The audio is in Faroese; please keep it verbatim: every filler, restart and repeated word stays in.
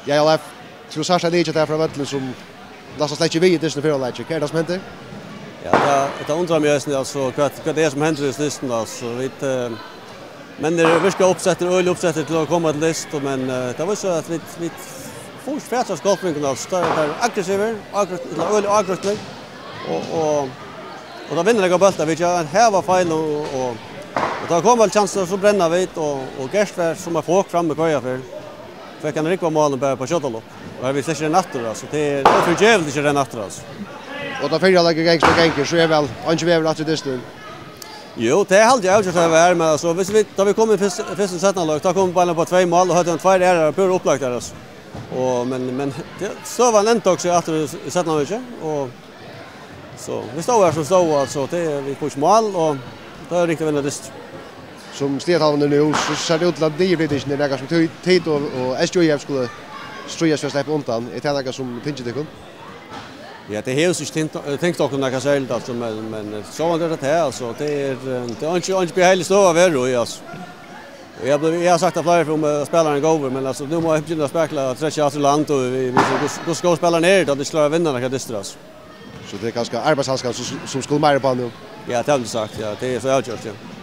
Ja, Ólafur, tú sært eitt lið hjá tær frá vøllinum, sum næstan slett ikki við í dystinum fyrra hálvleiki. Hvat er tað, sum hendir? Ja, tað, tað undrar meg eisini, altso, hvat, hvat er, sum hendir í dystinum, altso. Vit, eh, menn eru virkuliga uppsettir, øgiliga uppsettir til at koma til dyst, men, eh, tað vísir, at vit, vit fáa ikki fatur á skálpingunum, altso. Teir, teir eru aggressivir, ágrýtt-, ella øgiliga ágrýtnir, og, og, og teir vinna nakrar bóltar, vit gera ein hav av feilum, og, og, og tá koma væl kjansir, so brenna vit, og, og Gert var sum eitt fok frammi hvørja ferð. Fekk ein rúgvu av málum bara upp á skjóta loft. Og har vit slett ikki renna aftur, altso. Tað er ófyrigeviligt ikki at renna aftur, altso. Og tá fyrra hálvleikur gongur sum tað gongur, so er væl eingin vegur aftur í dystin. Jú, tað haldi eg avgjørt at tað er, men, altso, viss vit, tá vit komu í fyrst-, fyrsta og seinna hálvleik, tá komu vit bara upp á tvey mál og høvdu tveir aðrar púra upplagdar, altso. Og, men, men tað, støðan endar eisini aftur í, í seinna hálvleiki, og so, vit stóðu har sum stóðu, altso, tað er, vit fáa ikki mál, og tað er ringt at vinna dyst. Sum stigatalvan er nú, so sær tað út til, at niðurflytingin er nakað, sum tit, tit og, og S J F skulu stríðast fyri at sleppa undan. Er tað nakað, sum tyngir tykkum? Ja, tað hevur so ikki tyngt, eh, tyngt okkum nakað serligt, altso, men, men, eh, sjálvandi er tað tað, altso, tað er, eh, tað er eingin, eingin behaglig støða at vera í, altso. Eg havi blivið, eg havi sagt tað fleiri ferðir, um, eh, spælarin er góður, men, altso, nú má eg begynna at spekla og trekkja aftur í land, og vit, vit, hvussu, hvussu góðir spælararnir eru, tá teir ikki klára at vinna nakrar dystir, altso. So tað er kanska arbeiðshandskarnir, sum, sum skulu meira upp á nú? Ja, tað vil eg sagt, ja, tað er so avgjørt, ja.